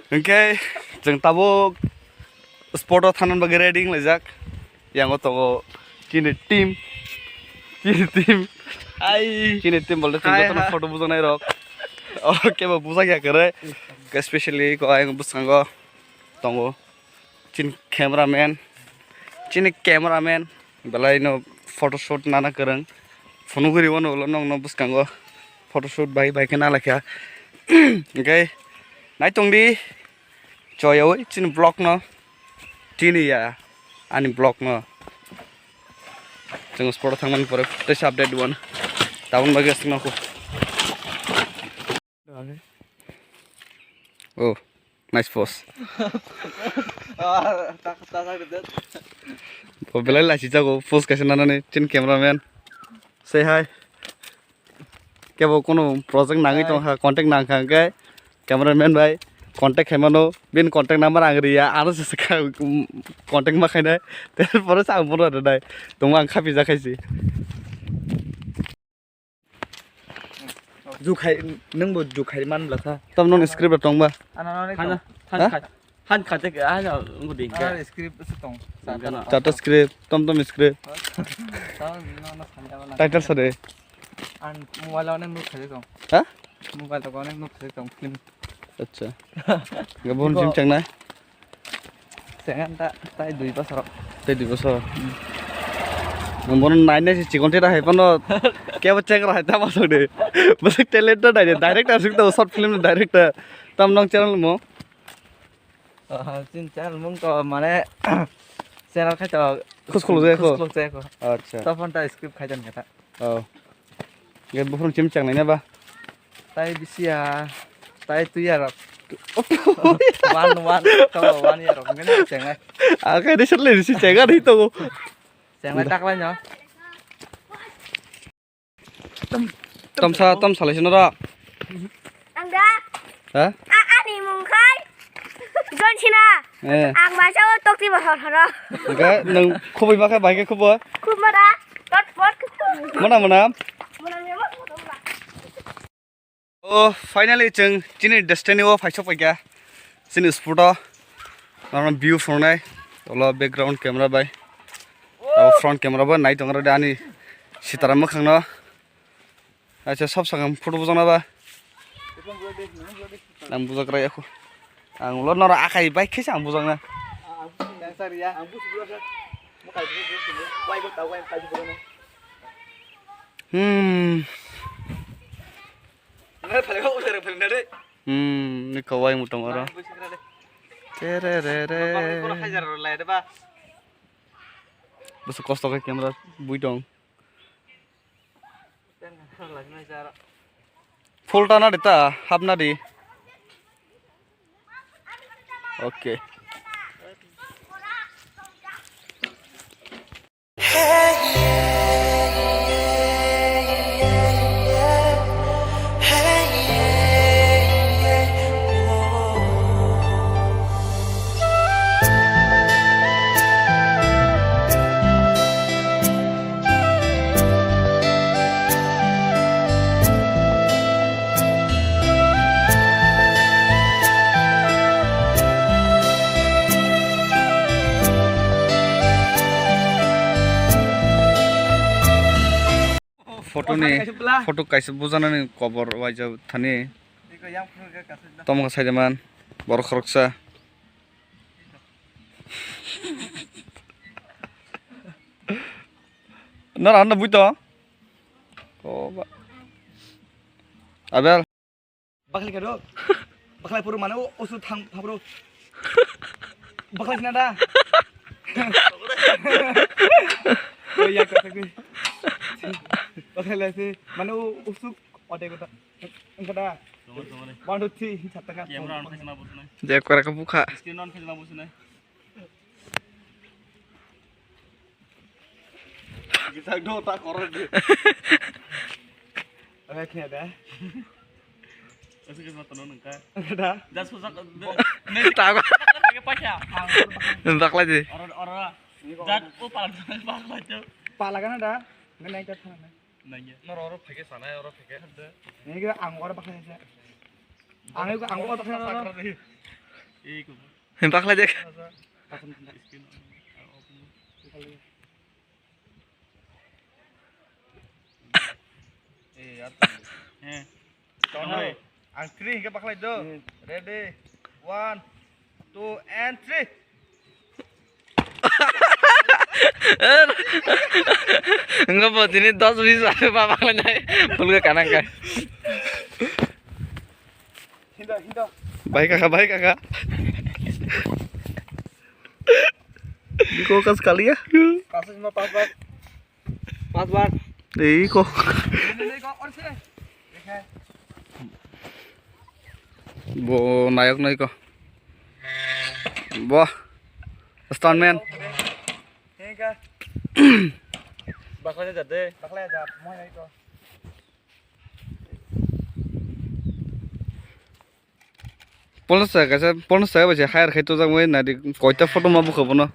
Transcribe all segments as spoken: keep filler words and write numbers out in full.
Hwnkhe chwng tabuk spot o thangna bagwi ready wnglaijak. Yango tongo chini team. Chini team. Ai. Chini team bolde chwng Hai, jotono hai. Photo bujaknai rok. Oke bo bujak ya kwrwi. Especially ko ayang bwskango tongo. Chini cameraman. Chini cameraman. Belai no photoshoot nana kwrwng. Phunugwi rw ulo nokno bwskango. Photoshoot bai bai khe nalaikha. Hwnkhe naitongdi. Choyawi chini vlog no. Chini ya. Ani vlog no. Chwng spot o thangmani pore teisa update rw uno. Tabuk bagwi aswk nokho. Oh, nice pose. Bo belai lachi jago pose kaisa nanani chin cameraman. Say hi. Kebo kono project nangwi tongkha, contact nangkha hwnkhe cameraman bai contact khaimano, bini contact number ang riya, ano se sakha contact ma khainai, terpore sa ang bono rwnai, tongma ang khapi jakhaisi. Jukhai, nwngbo jukhai man bwlasa. Tam non script tong ba? Ano, ano, ano, tong. Han, han, han khatek, ano, ngudi. Ano, script se tong. Tata script, tom tom script. Tao, no, no, sanya wala. Title sade. An mobile one nuk khaje tong. Ha? Mobile to one nuk khaje tong film. Acha. Gabon jim chang na. Second ta, tai dui bosor. Tai dui bosor. Ang bono nai nai se chikon thera hai phano kebo check ra hai ta masok de. Bwswk talent ta nai de, director suk ta short film director. Tam nong channel mo? Ah, chin channel mung to mane channel khai to. Khus khuluk jai kho? Khus khuluk jai kho. Acha. To phone ta script khai jan kata. Oh. Ge buphuru chim chang nai na ba? Tai bisi ya. Tai tu ya rok. One, one, to one ya rok. Ngene chang nai. Akai de sele si chang nai to. Chang nai tak lai no. Tom sa, tom salai sino ra. Ang da. Ha? A, ani mung khai. John Cena. Eh. Ang masa o tok ti bahar hara. Ga nang khoboi ma khe bai khe khobo. Khub mara. Tot pot. Mana mana. Mana mana. O finally chwng chini destiny o phaisok paikha. Chini spot o. Normal view phunuknai. Tolo background camera bai. Abo front camera bo nai tongo de ani sitara mwkhang no. Acha sab sakang photo bujakna ba. Ang bujak rai aku. Ang ulo noro akai bai khe ang bujakna. Hmm. Hmm, ni kawai mutong oro. Tere re re. Bwswk kosto khe camera bui tong. Full ta na di ta, half na di. Okay. Photo ni, photo kaisa bujanani kobor waijak thani. Tamo khe saijaman, borok khoroksa. Nara ano bui to? O ba. Abel. Bakhlai kado. Bakhlai puru mane o osu thang thang puru. Bakhlai sina da. O ya kata kui. Bakhlai lasi mane o osu ote kota. Engkada. One, two, three, sataka. Je kora ka bukha. Screen on khajna businai. Gisak do ta korok di. Oke, kena da. Ese ke mata nong ka. Da. Das ko sak. Tago. Paisa. Dakla di. Oro oro. Dat o pala pala jo. Pala kana da? Ngai nai ta thana. Nangya. Noro oro phege sanai oro phege. Nangya ang oro bakha sa. Ang ang oro bakha. Sakra di. Bakhlai de. Ang three hingke bakhlai do. Ready? One, two, and three. Enggak, buat ini dos bisa apa bakhlai nai. Full ke kanan kan. Hinda, hinda. Baik kakak, baik kakak. Di kulkas kali ya. Kasus mau pas, pas. Pas bar. Ei ko. Bo nayok noi ko. Bo. Stuntman. Bakhlai jat de. Bakhlai jat, moi nai ko. Ponchash taka kaisa, ponchash taka bai se hire khai tojak bai nadi koita photo ma bukha bono.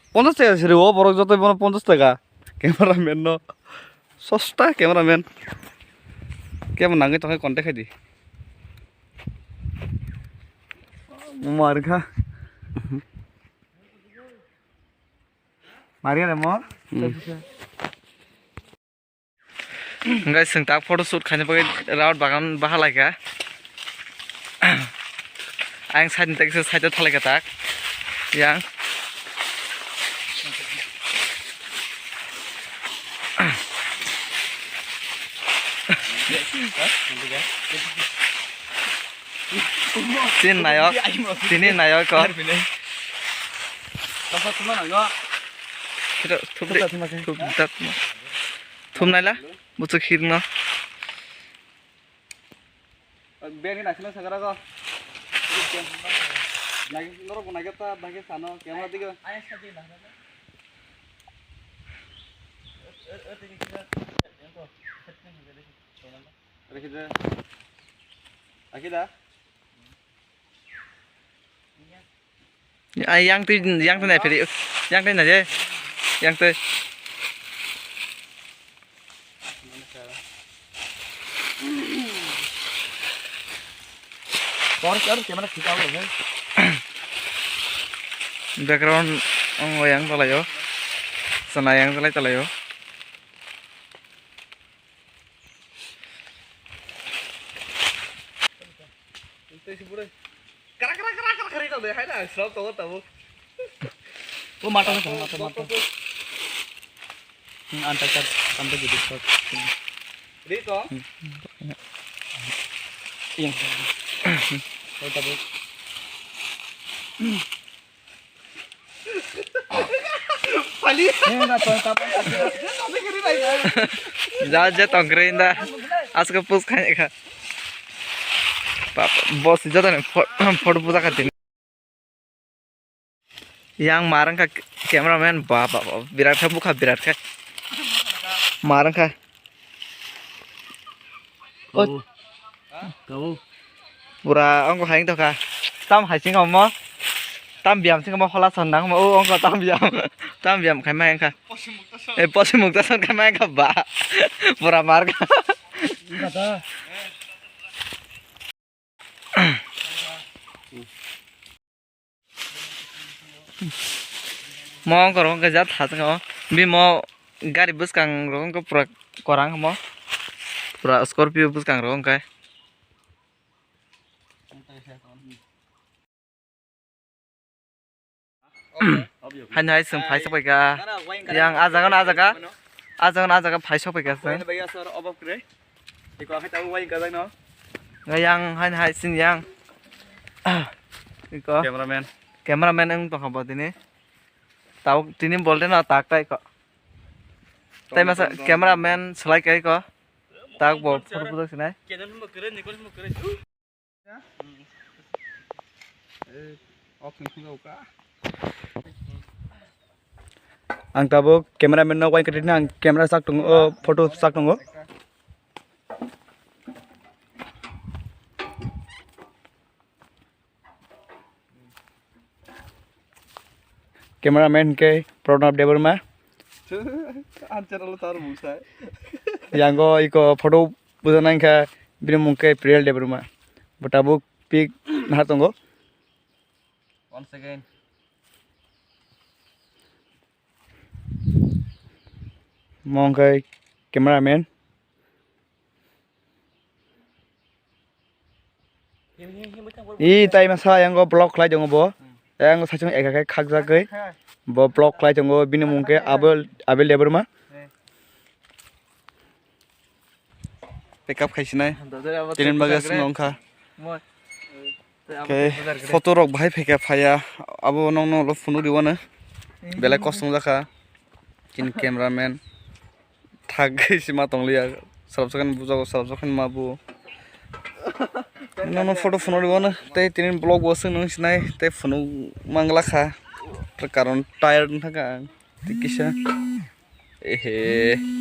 Ponchash taka se rwo borok joto bono ponchash taka. Cameraman no. Sosta cameraman. Kebo nangwi tongkhe contact khai di. Mo mar kha. Maria le mo. Hmm. Hingke chwng tak photo shoot khaina bagwi raut bagan baha laikha. Ayang side ni tekisa side o thalaikha tak. Yang. Chini nayok, chini nayok ko. Thum, thum, thum, thum, thum. Thum naila, buchuk hik no. Bag ni naising naising kara ko. Nai, norok bo naikha ta, bai khe sano, camera digo. Rekhe de. Akhe da. Ai, yang twi, yang twi nai phiri, yang twi nai je, yang twi. Tor, tor, camera khita abo hai. Background ang yang talayo, sana yang talai talayo. Kara, kara, kara, kara, kara, kara, hai na, srap tongo tabuk. O mata, mata, mata, mata. Hmm, anta, anta, anta, gidi, shot. Ready to? Hmm. Iya. Oh, tabuk. Pali. Eh, na, to, tabuk. Ja, ja, tongkre inda. Asko pus khai kha. Papa, boss, joto ni pho-, photo puja kha tini. Yang mar wngkha cameraman, ba, ba, ba, birat khe bukha, birat khe. Mar wngkha. Kau. Kau. Pura ongko hai wngtokha. Tam hai sing omo. Tam biyam sing omo hola son nang omo. O ongko tam biyam. Tam biyam khai ma wngkha. Eh, posi mukta son khai ma wngkha ba. Pura mar kha. Mo ongko rok wngkha jat ha swngo. Bini mo gari bwskang rok wngkha pura kwrwng mo. Pura Scorpio bwskang rok wngkha. Haino hai chwng phai sok phaikha. Yang ah jaga no ah jaga. Ah jaga no ah jaga phai sok phaikha chwng. Yang haino hai chini yang. Iko. Cameraman. Cameraman wng tongkha bo tini. Tabuk tini bolte no tak tai ko. Tai masa cameraman selai kai ko. Tak bo photo photo sinai. Ang tabuk cameraman no uaing kwtwi ang camera sak tongo, o photo sak tongo. Cameraman khe Pranab Debbarma. Ang channel tar bumsai. Yango iko photo buja nangkha bini mung khe Priyal Debbarma. Bo tabuk pik naha tongo. Once again. Mo hwnkhe cameraman. I tai masa yang go vlog khlai tongo bo. Yang sachung eka khe khakjagwi. Bo vlog khlai tongo, bini mung khe Abel, Abel Debbarma. Pick up khaisinai. Tinin bagwi aswk wngkha. Khe photo rok bahai phaikha phaiya. Abo nokno ulo phunuk riwano. Belai kosto wngjakha. Chini cameraman. Thagwi se ma tongliya. Salsa khe bujago, salsa khe ma bu. Nono photo phunuk riwano. Tei tini vlog bo aswk nung sinai. Tei phunuk manglakha. Karon tired wngkha ang. Tei kisa. Ehe.